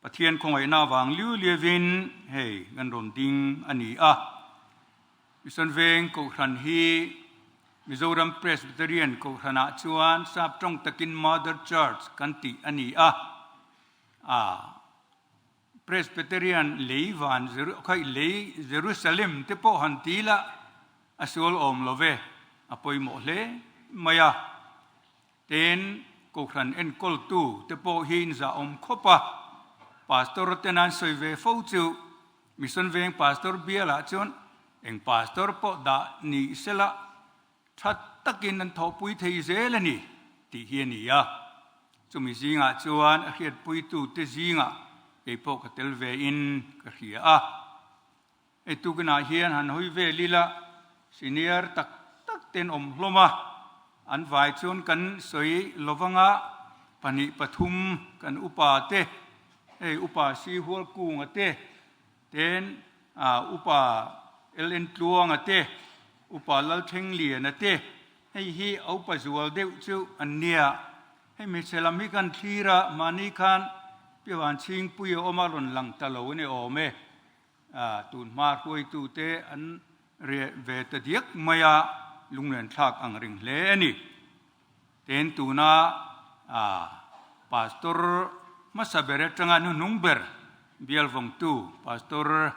Pathian khawngaihna avang liu liauin hei kan rawn ding a ni a. Mission Veng Kohhran hi Mizoram Presbyterian Kohhranah chuan sap tawng takin Mother Church kan tih a ni a. A Presbyterian lei van khaih lei Jerusalem te pawh han ti la a sual awm lo ve, a pawimawh hle mai a. Tin, Kohhran enkawltu te pawh hi inzahawm khawp a, Pastor ten an sawi ve fo chu Mission Veng Pastor bialah chuan eng Pastor pawh dah ni sela tha takin an thawhpui thei zel a ni tih hi a ni a. Chumi zingah chuan a hriatpuitute zingah kei pawh ka tel ve in ka hria a. Hei tukinah hian han hawi vel ila senior tak tak ten awm hlawm a, an vai chuan kan sawi lovanga pahnih pathum kan upa te, hei upa Sihual Kunga te, ten upa LN Tluanga te, upa Lalthengliana te, hei hi a upa zual deuh chu an nia. Hei hmeichhe lam hi kan thlir a, mahni khan Piavan Chhingpui a awm a rawn lang ta lo a ni awm e. Tun hma hruaitute an reh ve ta diak mai a, lunglen thlak ang ring hle a ni. Ten tuna Pastor hmasa ber atanga hnuhnung ber bial vawngtu Pastor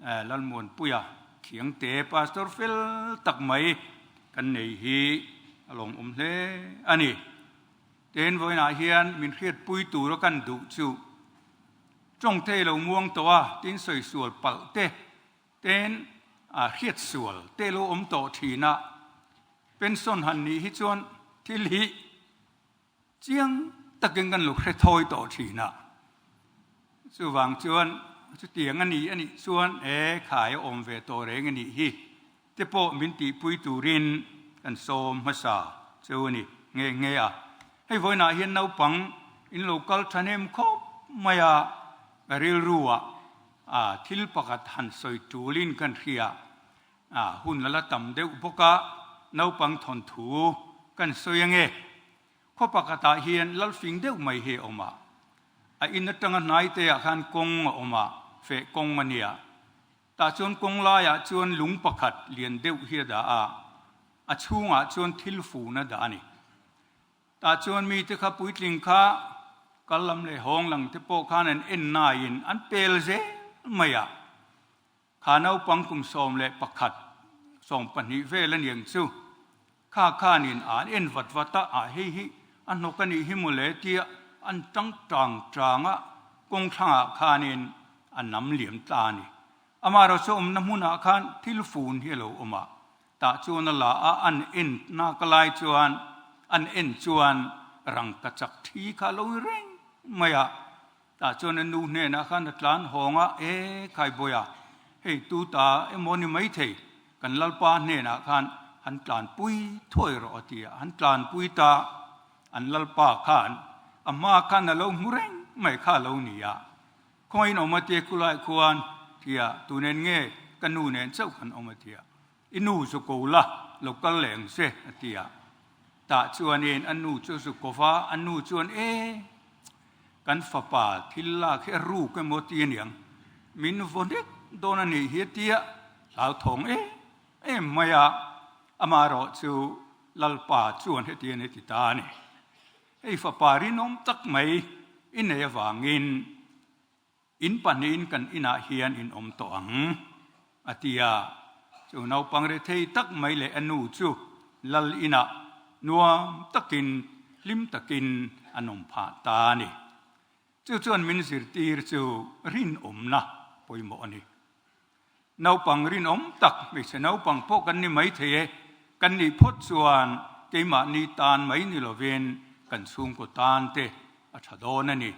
Lalmuanpuia Khiangte Pastor fel tak mai kan nei hi a lawmawm hle a ni. Ten vawiinah hian min hriatpui tura kan duh chu Tawng thei lo muang tawh a, tin sawi sual palh te, ten a hriat sual te lo awm tawh thin a, pension han nih hi chuan thil hi chiang takin kan lo hre thawi tawh thin a, chuvang chuan chutiang a ni a nih chuan e khai a awm ve tawh reng a nih hi te pawh min tihpui turin kan sawm hmasa chu a ni nghe nghe a. Hei vawiinah hian naupang in lo kal thahnem khawp mai a, ka rilruah thil pakhat han sawi tulin kan hria a, hun a la tam deuh bawk a, naupang thawnthu kan sawi ange. Khaw pakhatah hian lalfing deuh mai hi a awm a, a in atanga hnaiteah khan kawng a awm a, feh kawng a nia. Tah chuan kawng laiah chuan lung pakhat lian deuh hi a dah a, a chhungah chuan thil fun a dah a ni. Tah chuan mite kha puitling kha kal lam leh hawng lang te pawh khan an en naiin an pel zel mai a. Kha naupang kum 11, 12 vel a niang chu kha khanin an en vat vat a, ah hei hi a hnawk a nih hi mawle tia an tang tang tang a, kawng thlangah khanin a nam liam ta a ni. Amaherawhchu chu awmna hmunah khan thil fun hi a lo awm a, tah chuan a la a, an en nak lai chuan an en chuan rangkachak thi kha a lo ni reng mai a. Tah chuan a nu hnenah khan a tlan hawng a, E Khaibawiha, hei tu ta emaw ni maithei, kan Lalpa hnenah khan han tlanpui thuai rawh a ti a, han tlanpui ta. An Lalpa khan a hma khan a lo hmu reng mai kha a lo ni a, Khawngaih awm a tia khulai khuan tia tu nen nge ka nu nen chauh kan awm a tia, I nu zu ko la, lo kal leh ang che a ti a. Tah chuanin a nu chu zu ko va, a nu chuan E! Kan fapa thil lak hi a ruk emaw ti aniang, min vaw nek dawn a nih hi a ti a, hlauthawng em em mai a, amaherawh chu Lalpa chuan hetiang a ti ta a ni. Hei fapa rinawm tak mai i nei avangin In pahnihin kan inah hian in awm tawh ang, a ti a. Chu naupang rethei tak mai leh a nu chu lal inah nuam takin, hlim takin an awm phah ta a ni. Chu chuan min zirtir chu rinawmna pawimawh a ni. Naupang rinawm tak, hmeichhe naupang pawh kan ni maithei e, kan nih phawt chuan keimahni tan mai ni lovin kan chhungkaw tan te a tha dawn a ni.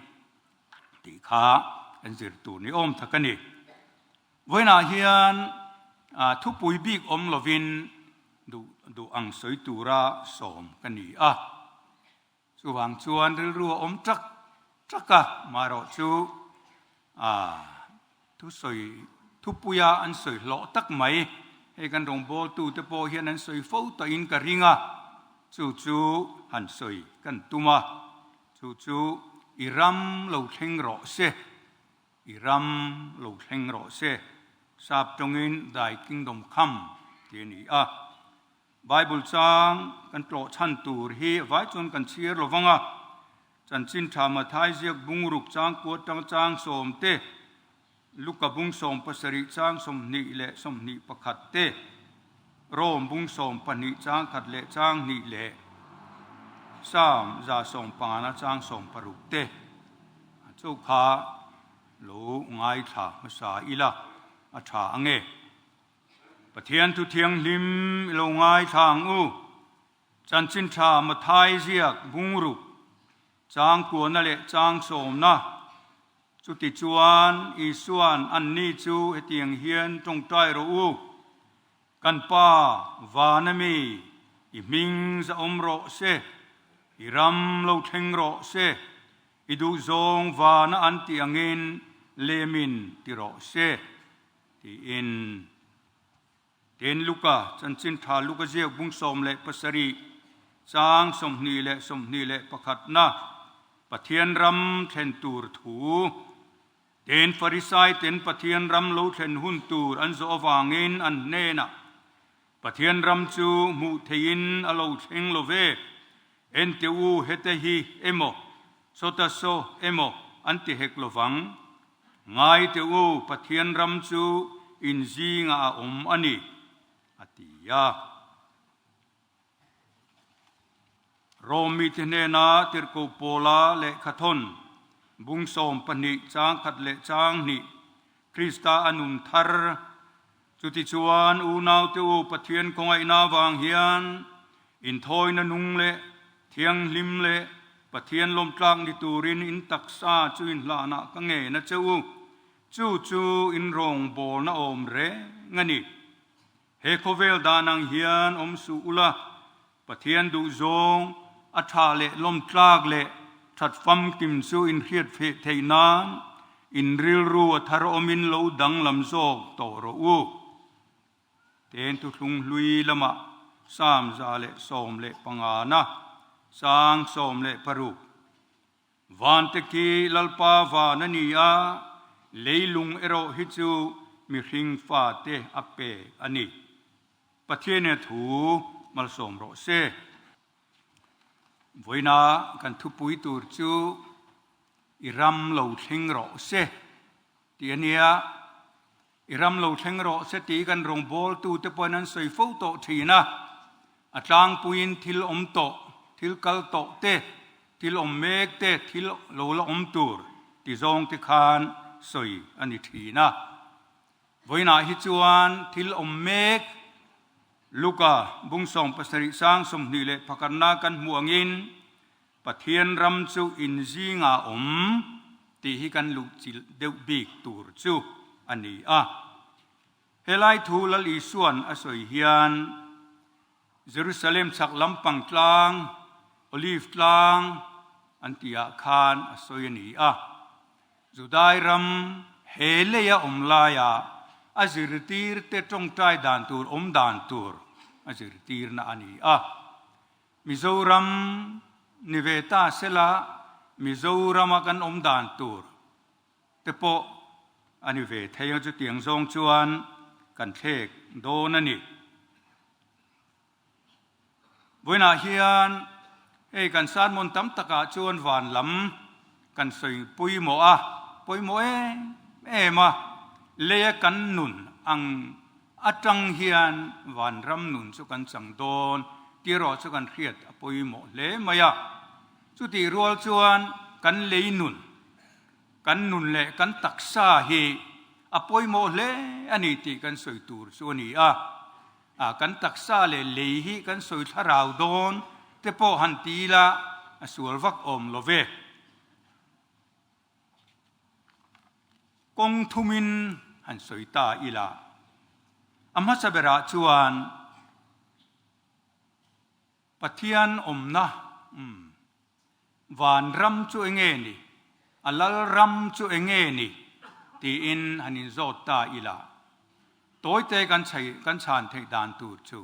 Tih kha kan zir tur ni awm tak a ni. Vawiinah hian thupui bik awm lovin duh duh ang sawi tura sawm ka ni a. Chuvang chuan rilru a awm tak tak a, marawh chu thusawi thupuia an sawi hlawh tak mai. Hei kan rawngbawltute pawh hian an sawi fo tawhin ka ring a, chu chu han sawi kan tum a. Chu chu i ram lo thleng rawh se. I ram lo thleng rawh se, sap tawngin Thy Kingdom Come tih a ni a. Bible chang kan tlawh chhan tur hi vai chuan kan chhiar lo vang a, Chanchin Tha Mathai ziak bungruk chang kuat tang chang sawm te, Luka bung 17 chang 20 leh 21 te, Rom bung 12 chang khat leh chang hnih leh Psalm 150 chang 60 te chu kha lo ngaithla hmasa ila a tha ange. Pathian thu thianghlim i lo ngaithla ang u. Chanchin tha Mathai ziak bungruk chang kuana leh chang sawmna Chutichuan, Isua'n anni chu hetiang hian tawngtai rawh u, Kan Pa, vana mi, i hming zahawm rawh se, i ram lo thleng rawh se, i duhzawng vana an tih angin lemin ti rawh se, tiin. Tin, Luka, Chanchin Tha Luka ziak bung 17, chang 20 leh 21 na Pathian ram thlen tur thu. Tin, Farisai ten Pathian ram lo thlen hun tur an zawh avangin an hnenah, Pathian ram chu hmuh theihin a lo thleng lo ve, ente u hete hi emaw, sawta saw emaw an ti hek lo vang. Ngai teh u, Pathian ram chu in zingah a awm a ni, a ti a. Rom mite hnena Tirhkoh Paula lehkhathawn bung 12 chang khat leh chang hnih, Krista a nun thar. Chutichuan, unaute u, Pathian khawngaihna avang hian inthawina nung leh thianghlim leh Pathian lawmtlak ni turin in taksa chu inhlahna ka ngen a che u. Chu chu in rawngbawlna awm reng a ni. He khawvel dan ang hian awm suh ula, Pathian duhzawng a tha leh lawmtlak leh that famkim chu inhriat feh theih nan in rilru a thar awmin lo danglam zawk tawh rawh u. Ten thuthlung hlui lamah Psalm 115 na chang 16. Vante khi Lalpa van a ni a, leilung erawh hi chu mihring fate a pek a ni. Pathian-a thu malsawm rawh se. Vawiina kan thupui tur chu I ram lo thleng rawh se tih a nia. I ram lo thleng rawh se tih kan rawngbawltute pawhin an sawi fo tawh thin a. A tlangpuiin thil awm tawh, thil kal tawh te, thil awm mek te, thil lo la awm tur ti zawng te khan sawi a ni thin a. Vawiinah hi chuan thil awm mek Luka bung 17 sang 21 na kan hmuh angin Pathian ram chu in zingah awm tih hi kan luhchilh deuh bik tur chu a ni a. Helai thu Lal Isua'n a sawi hian Jerusalem chhak lampang tlang, Olive tlang an tihah khan a sawi a ni a. Judai ram he leia awm laia a zirtirte tawngtai dan tur awm dan tur a zirtirna a ni a. Mizoram ni ve ta sela Mizorama kan awm dan tur te pawh a ni ve thei ang chutiang zawng chuan kan thlek dawn a ni. Vawiinah hian hei kan sermon tam takah chuan van lam kan sawi pawimawh a, pawimawh em em a, leia kan nun ang atang hian vanram nun chu kan chang dawn tih erawh chu kan hriat a pawimawh hle mai a. Chutih rual chuan kan lei nun, kan nun leh kan taksa hi a pawimawh hle a ni tih kan sawi tur chu a ni a. A kan taksa leh lei hi kan sawi thlarau dawn te pawh han ti ila a sual vak awm lo ve. Kawng thumin han sawi ta ila a hmasa berah chuan Pathian awmna umm vanram chu enge ni, a lalram chu enge ni tiin han inzawt ta ila tawite kan chhei kan chhan theih dan tur chu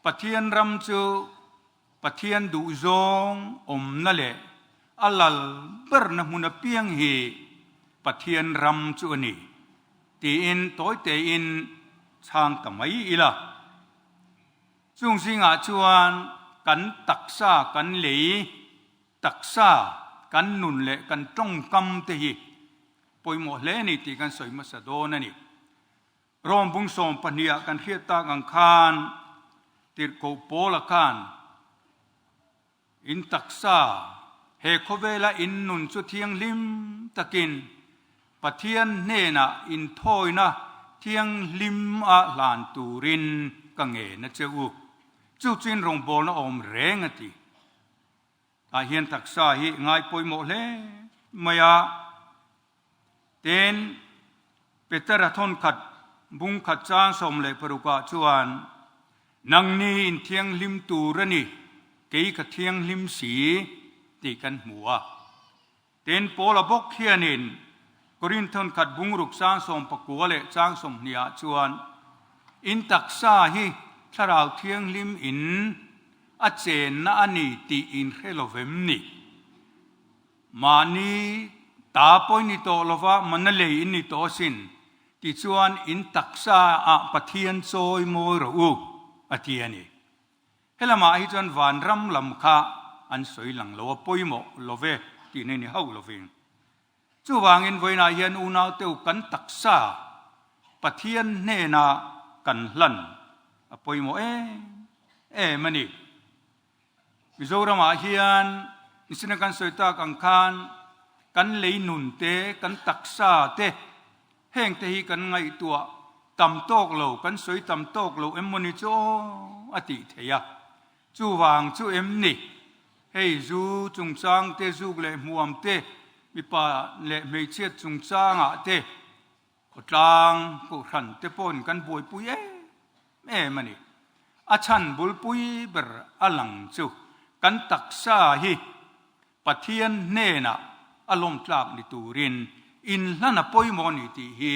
Pathian ram chu Pathian duhzawng awmna leh a lal berna hmun apiang hi. Pathian ram chu a ni tiin tawi tein chhang ta mai ila. Chung zingah chuan kan taksa kan lei, taksa kan nun leh kan tawngkam te hi pawimawh hle a ni tih kan sawi hmasa dawn a ni. Rom bung 12 ah kan hriat tak ang khan Tirhkoh Paula khan In taksa, he khawvela in nun chu thianghlim takin Pathian hnenah inthawina thianghlim a hlan turin ka ngen a che u. Chu chu in rawngbawlna awm reng a ti. Tah hian taksa hi ngai pawimawh hle mai a. Tin, Petera thawnkhat bung khat chang 16 ah chuan, Nangni in thianghlim tur a ni, kei ka thianghlim si, tih kan hmu a. Tin, Paula bawk hianin Korinth thawnkhat bung ruk chang 19 leh chang 20 ah chuan, In taksa hi Thlarau Thianghlim in a chenna a ni tih in hre lo vem ni? Mahni ta pawh in ni tawh lova, mana lei in ni tawh asin, tichuan in taksa ah Pathian chawi mawi rawh u, a ti a ni. Helamah hi chuan vanram lam kha an sawi lang lo a, pawimawh lo ve tihna ni hauh lovin. Chuvangin vawiinah hian unaute u kan taksa Pathian hnena kan hlan a pawimawh em em a ni. Mizoramah hian nisina kan sawi tak ang khan kan lei nun te, kan taksa te, heng te hi kan ngaihtuah tam tawk lo, kan sawi tam tawk lo em mawni chu aw a tih theih a. Chuvang chu em ni? Hei zu chungchang te, zuk leh hmuam te, mipa leh hmeichhiat chungchangah te, Khawtlang kohhran te pawhin kan buaipui em em a ni. A chhan bulpui ber a lang chu kan taksa hi Pathian hnenah a lawmtlak ni turin inhlan a pawimawh a ni tih hi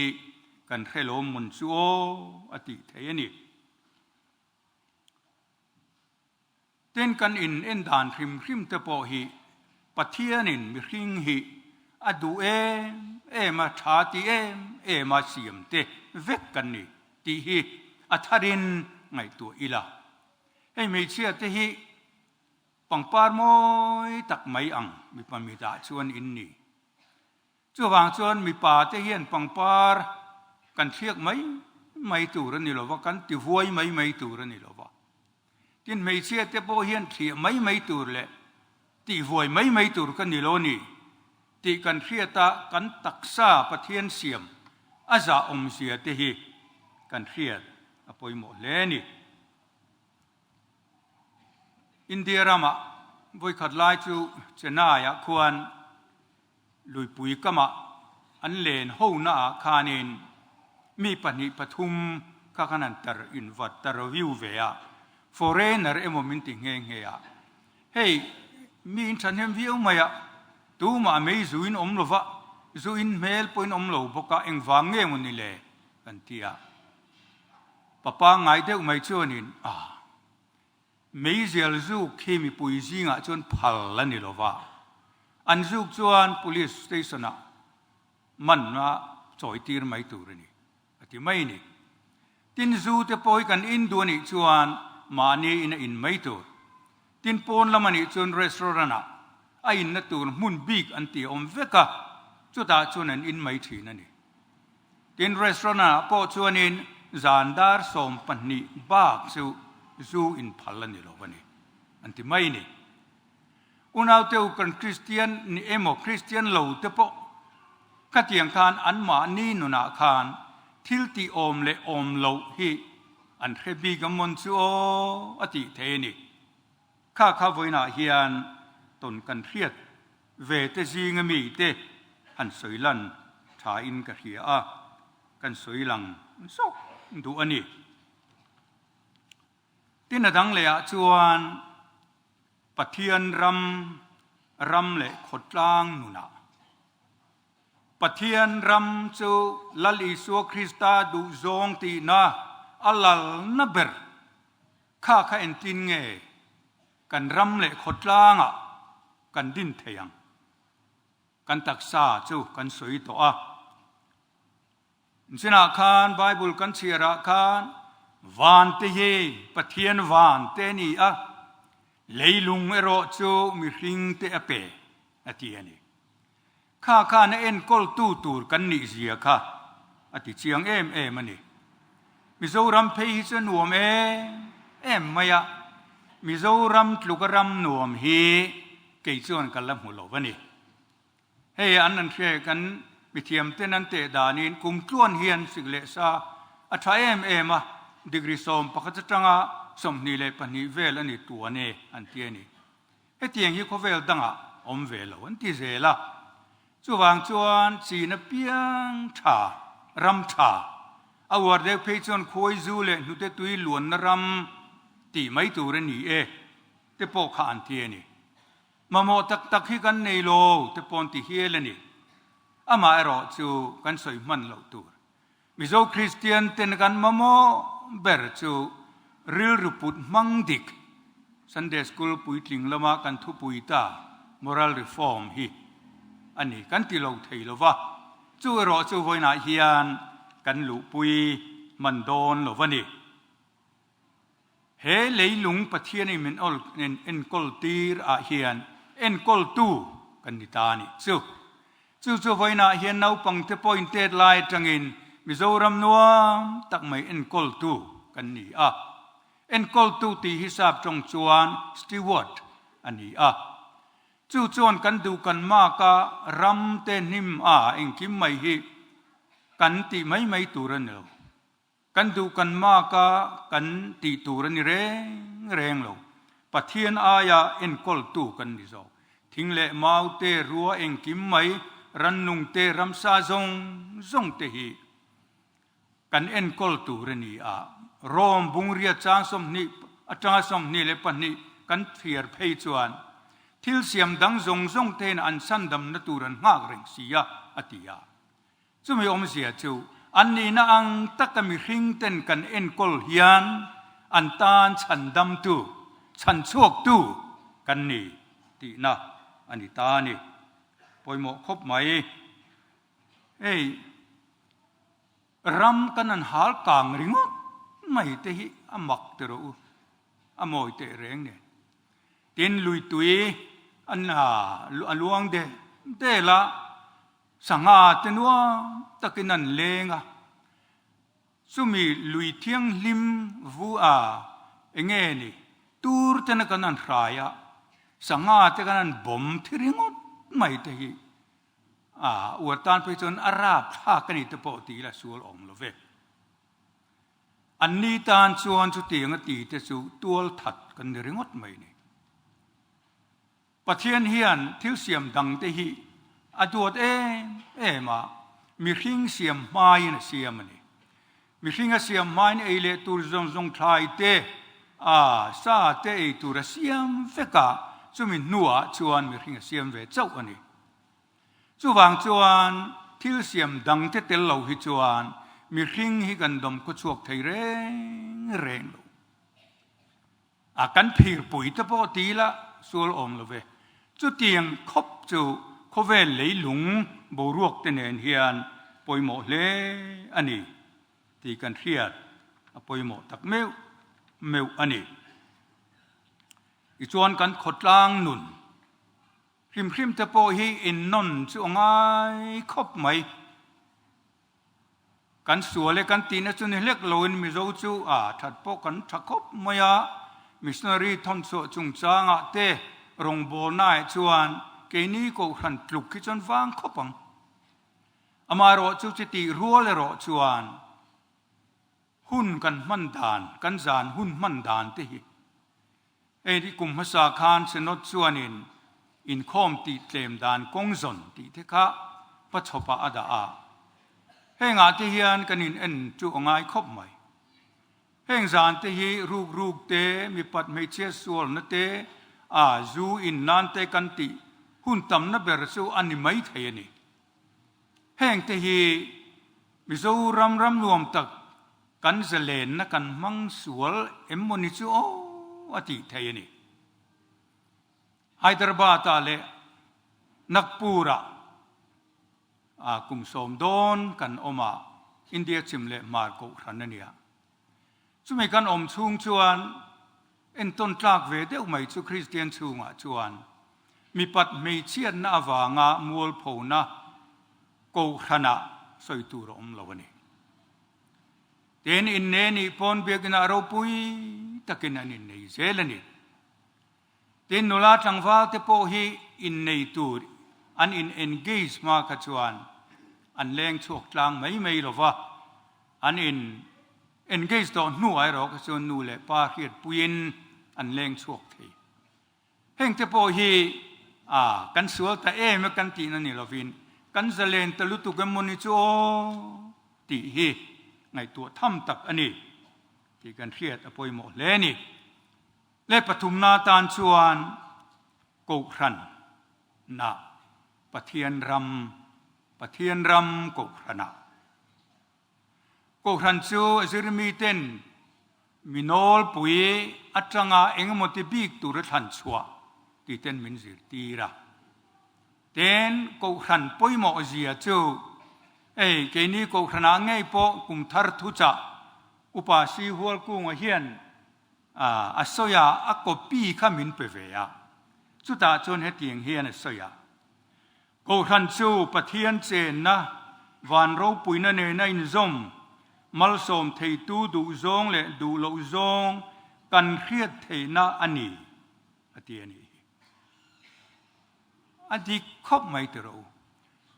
kan hre lo mawn chu aw a tih theih a ni. Tin, kan in en dan hrim hrim te pawh hi Pathianin mihring hi a duh em em a, tha ti em em a siam te vek kan ni tih hi a tharin ngaihtuah ila. Hei hmeichhia te hi pangpar mawi tak mai ang mipa mitah chuan in ni. Chuvang chuan mipa te hian pangpar kan thliak mai mai tur a ni lova, kan tivuai mai mai tur a ni lova. Tin, hmeichhia te pawh hian thliah mai mai tur leh tihvuai mai mai tur ka ni lo ni tih kan hriat a, kan taksa Pathian siam a zah awmzia te hi kan hriat a pawimawh hle a ni. India ramah vawikhat lai chu Chennai-ah khuan Luipui kamah an len hona ah khanin mi pahnih pathum kha khan an tar invat ta review ve a, foreigner emaw min ti nghe nghe a. Hei mi in thahnem viau mai a, tumah mei zu in awm lova, zu in hmel pawhin awm lo bawk a, engvang nge maw ni le kan ti a. Pa pangngai deuh mai chuanin ah. Meizial zuk hi mipui zingah chuan phal a ni lo va, an zuk chuan Police Station-ah manna chawitir mai tur a ni, a ti mai a ni. Tin, zu te pawh hi kan in duh a nih chuan mahni in a in mai tur. Tin, pawn lam a nih chuan restaurant-ah a inna tur hmun bik an ti awm vek a, chutah chuan an in mai thin a ni. Tin, restaurant-ah pawh chuanin zan dar 12 bak chu zu inphal a ni lo a ni, an ti mai ni. Unaute u kan Kristian ni emaw Kristian lo te pawh khatiang khan anmahni nunah khan thil tih awm leh awm loh hi an hre bik a mawn chu aw a tih thei a ni. Kha kha vawiinah hian tawn kan hriat ve te zinga mi te han sawi lan tha in ka hria a, kan sawi lang zawk duh a ni. Tin a dang leh ah chuan Pathian ram, ram leh khawtlang nunah Pathian ram chu Lal Isua Krista duhzawng tihna a lalna ber kha kha entin nge kan ram leh khawtlangah kan din thei ang? Kan taksa chu kan sawi tawh a. Chinah khan Bible kan chhiarah khan van te hi Pathian van te a ni a, leilung erawh chu mihring te a pe a ti a ni. Kha khan a enkawltu tur kan nih zia kha a ti chiang em em a ni. Mizoram phei hi chu a nuam em em mai a, Mizoram tluka ram nuam hi kei chuan ka la hmu lo a ni. Hei an an hre kan mithiam ten an teh danin kum tluan hian sik leh sa a tha em em a, degree 11 atanga 22 vel a ni tuan e an ti a ni. Hetiang hi khawvel dangah awm ve lo an ti zel a. Chuvang chuan chin apiang tha, ram tha, a uar deuh phei chuan khuai zu leh hnute tui luanna ram tih mai tur a ni e te pawh kha an ti a ni. Mamawh tak tak hi kan nei lo te pawh an ti hial a ni. Amah erawh chu kan sawi hman loh tur. Mizo Kristian ten kan mamawh ber chu rilru put hmang dik Sunday School puitling lama kan thupui ta Moral Reform hi a ni kan ti lo thei lo va, chu erawh chu vawiinah hian kan luhpui hman dawn lo va ni. He leilung Pathianin min enkawl tir ah hian enkawltu kan ni ta a nih chu. Chu chu vawiinah hian naupangte pawhin tet lai atangin Mizoram nuam tak mai enkawltu kan ni a. Enkawltu tih hi sap tawng chuan steward a ni a. Chu chuan kan duh kan mak a, ram te hnim a engkim mai hi kan tih mai mai tur a ni lo. Kan duh kan mak a, kan tih tur a ni reng reng lo. Pathian aia enkawltu kan ni zawk. Thing leh mau te, rua engkim mai, rannung te, ramsa zawng zawng te hi kan enkawl tur a ni a. Rome bungria chang 20 atanga 22 kan thliar phei chuan thil siam dang zawng zawng tein an chhandamna tur an nghak reng si a, a ti a. Chumi awmzia chu an nihna ang taka mihring ten kan enkawl hian an tan chhandamtu, chhanchhuaktu kan ni tihna a ni ta a ni. Pawimawh khawp mai. Hei ram kan an hal kang ringawt mai te hi a mak ti rawh u, a mawi teh reng nen. Tin lui tui an a luang del del a. Sangha te nuam takin an leng a, chumi lui thianghlim vu a enge ni tur tena kan han hrai a, sangha te kan han bawm thi ringawt mai te hi a uar tan phei chuan a rap thlak a ni te pawh tih ila sual awm lo ve. Anni tan chuan chutiang a ti te chu tual that kan ni ringawt mai ni. Pathian hian thil siam dangte hi a duat em em a, mihring siam hmain a siam a ni. Mihring a siam hmain ei leh tur zawng zawng thlai te, a sa te ei tur a siam vek a, chumi hnuah chuan mihring a siam ve chauh a ni. Chuvang chuan thil siam dangte tel lo hi chuan mihring hi kan dawm khawchhuak thei reng reng lo. A kan phirpui te pawh ti ila sual awm lo ve. Chutiang khawp chu khawvel leilung boruak te nen hian pawimawh hle a ni tih kan hriat a pawimawh tak meuh meuh a ni. Tichuan kan khawtlang nun hrim hrim te pawh hi innawn chu a ngai khawp mai. Kan sual e kan tihna chu ni hlek loin Mizo chu a that pawh kan tha khawp mai a, missionary thawnchhuah chungchangah te rawngbawlnaah chuan keini kohhran tluk hi chuan vang khawp ang. Amaherawh chu chutih rual erawh chuan hun kan hman dan, kan zan hun hman dan te hi Hei kum hmasa khan Synod chuanin inkhawm tih tlem dan kawng zawn tih te kha hmachhawpah a dah a. Hengah te hian kan in en chu a ngai khawp mai. Heng zan te hi ruk ruk te, mipat hmeichhia sualna te, a zu in nan te kan tih hun tamna ber chu a ni mai thei a ni. Heng te hi Mizoram ram nuam tak Kan zalenna kan hmang sual em maw ni chu aw a tih thei a ni. Hyderabad-ah leh Nagpur-ah. Kum sawm dawn kan awm a, India chim leh hmar kohhran a nia. Chumi kan awm chhung chuan entawn tlak ve deuh mai chu Kristian chhungah chuan mipat hmeichhiatna avanga mualphona kohhranah sawi tur a awm lo a ni. Tin, inne nih pawn biakinah ropui takin an innei zel a ni. Tin, nula tlangval te pawh hi innei tur an in engage hma kha chuan an leng chhuak tlang mai mai lo va, an in engage tawh hnuah erawh kha chuan nu leh pa hriatpuiin an leng chhuak thei. Heng te pawh hi a kan sual ta em e kan tihna ni lovin kan zalen ta lutuk em mawni chu aw tih hi ngaihtuah tham tak a ni tih kan hriat a pawimawh hle a ni. Le pathumna tan chuan Kohhran nah Pathian ram, Pathian ram Kohhranah. Kohhran chu a zirmi ten mi nawlpui atanga engemaw ti bik tura thlan chhuah ti ten min zirtir a. Ten Kohhran pawimawh zia chu hei keini Kohhranah ngei pawh kum thar thuchah Upa Sihualkunga hian A sawi a, a copy kha min pe ve a. Chutah chuan hetiang hian a sawi a, Kohhran chu Pathian chenna, van ropuina nena inzawm, malsawm theitu duhzawng leh duh loh zawng kan hriat theihna a ni, a ti a nih hi. A dik khawp mai ti rawh u.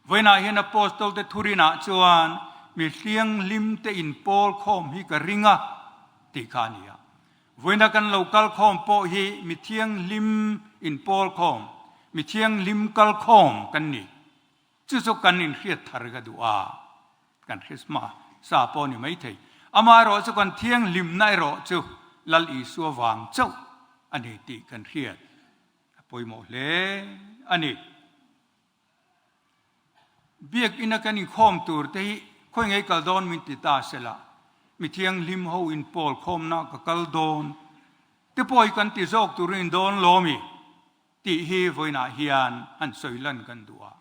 Vawiinah hian Apostol te thurinah chuan mi hlianghlim te inpawl khawm hi ka ring a tih kha a ni a. Vawiina kan lo kal khawm pawh hi mi thianghlim inpawl khawm, mi thianghlim kal khawm kan ni. Chu chu kan inhriat thar ka duh a, kan Christmas sa pawh a ni maithei. Amaherawh chu kan thianghlimna erawh chu Lal Isua vang chauh a ni tih kan hriat a pawimawh hle a ni. Biakina kan inkhawm tur te hi khawi ngei kal dawn min ti ta se la, mi thianghlim ho inpawl khawmna ka kal dawn te pawh hi kan ti zawk turin dawn lawmi tih hi vawiinah hian han sawi lan kan duh a.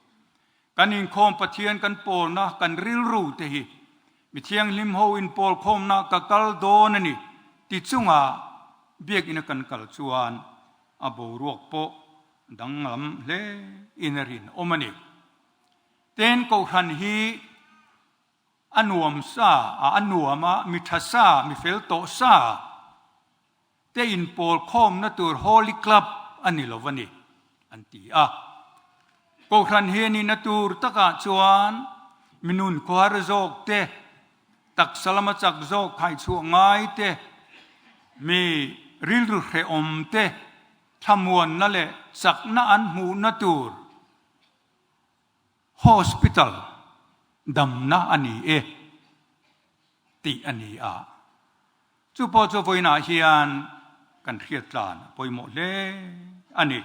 Kan inkhawm Pathian kan pawlna kan rilru te hi mi thianghlim ho inpawl khawmna ka kal dawn a ni ti chunga biakina kan kal chuan a boruak pawh danglam hle in a rinawm a ni. Ten Kohhran hi a nuam sa a, a nuam a, mi tha sa, mi fel tawh sa te inpawl khawmna tur Holy Club a ni lo a ni, an ti a. Kohhran hi a nihna tur takah chuan mi nun khuar zawk te, taksa lama chak zawk khaichhuah ngai te, mi rilru hrehawm te, Thlamuanna leh chakna an hmuhna tur hospital damna a ni e tih a ni a. Chu pawh chu vawiinah hian kan hriat tlan a pawimawh hle a ni.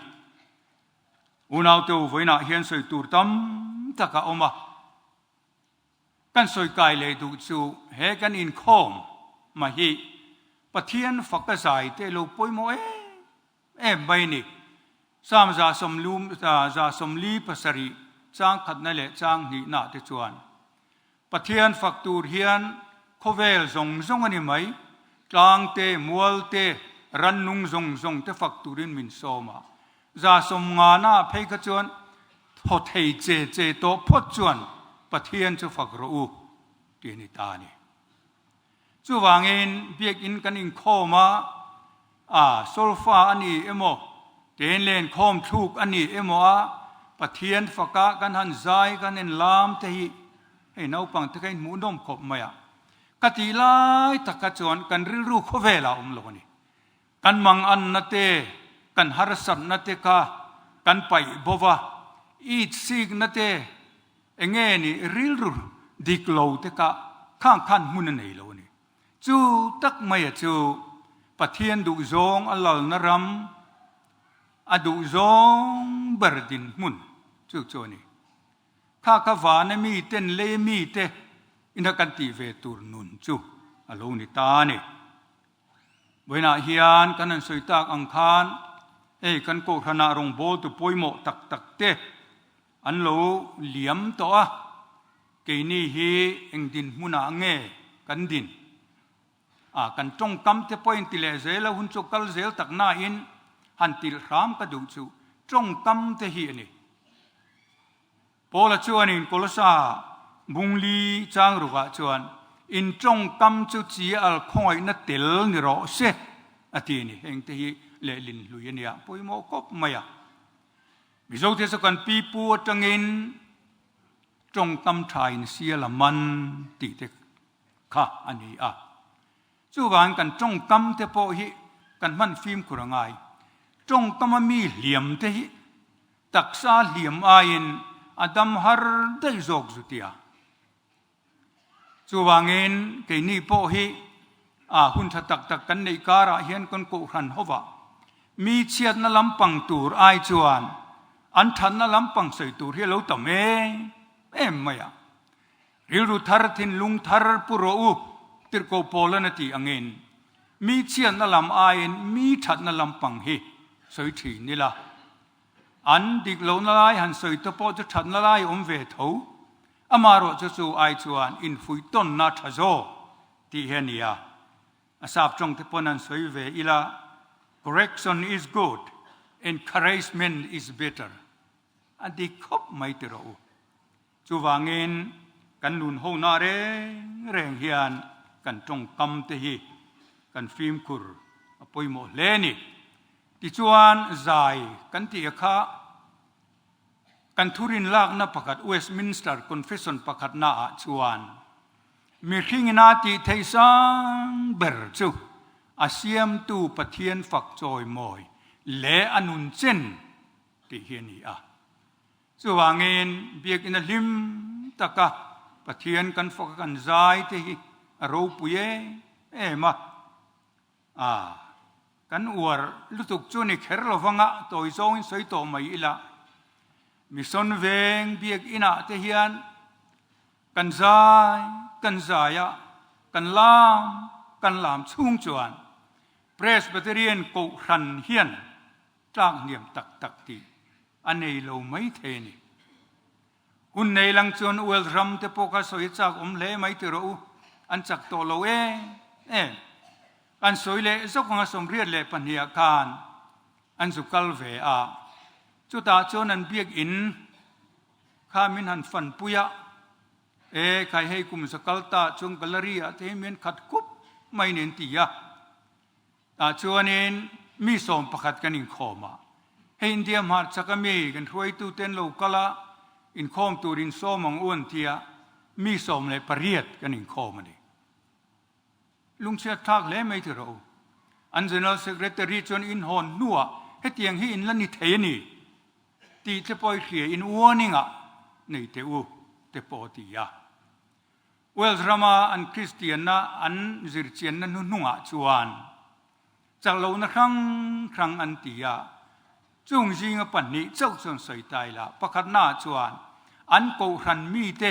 Unaute u vawiinah hian sawi tur tam tak a awm a. Kan sawi kai leh duh chu he kan inkhawm mah hi Pathian fak a zai te lo pawimawh em em mai ni. Psalm 147 chang khatna leh chang hnihna te chuan Pathian fak tur hian khawvel zawng zawng a ni mai, tlang te, mual te, rannung zawng zawng te fak turin min sawm a. 150 ah phei kha chuan thaw thei che che tawh phawt chuan Pathian chu fak rawh u tih a ni ta a ni. Chuvangin biakinn kan inkhawm a, a solfa a ni emaw, tenlen khawm thluk a ni emaw a, Pathian faka kan han zai kan en lam te hi hei naupang te kha in hmuhnawm khawp mai a. Ka tih lai tak kha chuan kan rilru khawvelah a awm lo a ni. Kan manganna te, kan harsatna te kha kan paih bo va, itsikna te enge ni rilru dik lo te kha khang khan hmun a nei lo a ni. Chu tak maia chu Pathian duhzawng a lalna ram, a duhzawng ber dinhmun chu chu a ni. Kha kha vana mi ten lei mi te ina kan tih ve tur nun chu a lo ni ta a ni. Vawiinah hian kan han sawi tak ang khan hei kan Kohhranah rawngbawltu pawimawh tak tak te an lo liam tawh a. Keini hi eng dinhmunah nge kan din? A, kan tawngkam te pawhin ti leh zel a, hun chu kal zel tak nain han tilh hram ka duh chu tawngkam te hi a ni. Paula chuanin Kolosa bungli chang rukah chuan in tawngkam chu chi al khawngaihna tel ni rawh se a ti a ni. Heng te hi lehlin hlui a nia, pawimawh khawp mai a. Mizote chu kan pipu atangin tawngkam tha in sial a man tih te kha a ni a. Chuvangin kan tawngkam te pawh hi kan hman fimkhur a ngai. Tawngkama mi hliam te hi taksa hliam aiin a dam har daih zawk zu tia. Chuvangin keini pawh hi a hun tha tak tak kan neih karah hian kan kohhran hovah mi chhiatna lampang tur ai chuan an thatna lampang sawi tur hi a lo tam em em mai a. Rilru thar thinlung thar pu rawh u tirhkoh Paulan a tih angin mi chhiatna lam aiin mi thatna lampang hi sawi thin ila. An dik lohna lai han sawi te pawh chu thatna lai awm ve tho. Amaherawh chu chu ai chuan infuih tawnna tha zawk tih hi a ni a. A sap tawng te pawn an sawi ve ila, Correction is good, encouragement is better. A dik khawp mai ti rawh u. Chuvangin kan nun hona reng reng hian kan tawngkam te hi kan fimkhur a pawimawh hle a ni. Tichuan zai kan tih a kha kan thurin lakna pakhat Westminster Confession pakhatna ah chuan mihring ina tih theih sang ber chu a siamtu Pathian fak chawimawi leh a nun chen tih hi a ni a. Chuvangin biakina hlim taka Pathian kan faka kan zai te hi a ropui em em a. A, kan uar lutuk chu ni kher lo vanga tawi zawngin sawi tawh mai ila. Mission veng biakinah te hian kan zai kan zai a, kan lam kan lam chhung chuan Presbyterian Kohhran hian tlak hniam tak tak tih a nei lo mai thei a ni. Hun nei lang chuan Wales ram te pawh kha sawi chak awm hle mai ti rawh u, an chak tawh lo em em. An sawi leh zawk anga 82ah khan an zu kal ve a, chutah chuan an biakinn kha min han fanpui a, e khai hei kum za kal ta chuan gallery ah te hi min khat khup mai nen ti a. Tah chuanin mi 11 kan inkhawm a, hei India hmarchhak a mi kan hruaitute an lo kal a, inkhawm tur insawm ang u an ti a, mi 18 kan inkhawm a ni. Lungchhiat thlak hle mai ti rawh u. An General Secretary chuan inhawn hnuah hetiang hi in la ni thei a ni tih te pawh i hria in warning ah nei teh u te pawh a ti a. Wales rama an Kristianna an zirchianna hnuhnungah chuan chaklohna hrang hrang an ti a, chung zinga pahnih chauh chuan sawi ta ila, pakhatnaah chuan an kohhran mite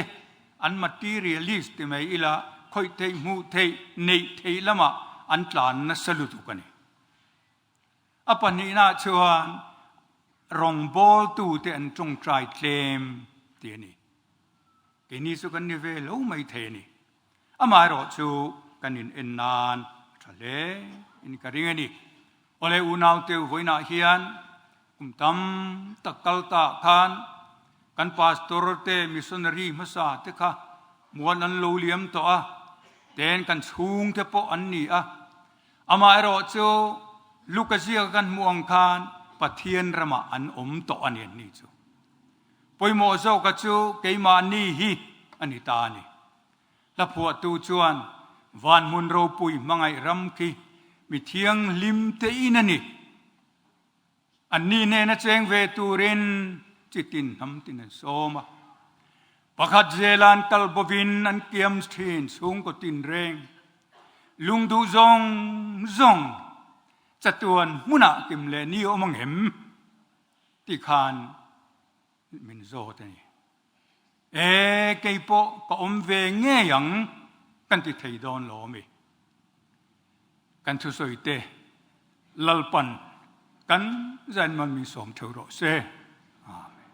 an materialist ti mai ila khawih theih, hmuh theih, neih theih lamah an tlan nasa lutuk a ni. A pahnihnaah chuan rawngbawltute an tawngtai tlem ti a ni. Keini chu kan ni ve lo mai thei a ni. Amaherawh chu kan in en nan a tha hle in ka ring a ni. Awle unaute vawiinah hian kum tam tak kal ta khan kan pastor te missionary hmasa te kha mual an lo liam tawh a, ten kan chhungte pawh an ni a. Amaherawh chu Luka ziaka kan hmuh ang khan Pathian ramah an awm tawh a ni an ni chu. Pawimawh zawka chu keimahni hi a ni ta a ni. Hla phuahtu chuan van hmun ropui hmangaih ram khi mi thianghlim te in a ni. Anni hnena cheng ve turin chitin hnam tin an sawm a. Pakhat zela an kal bovin an kiam thin chhungkaw tinreng. Lungduh zawng zawng chatuan hmunah kim leh ni awm ang em? Ti khan min zawt a ni. E, kei pawh ka awm ve ngei ang kan ti thei dawn lo ami? Kan thusawi te Lalpan kan zainman min sawm theuh rawh se. Amen.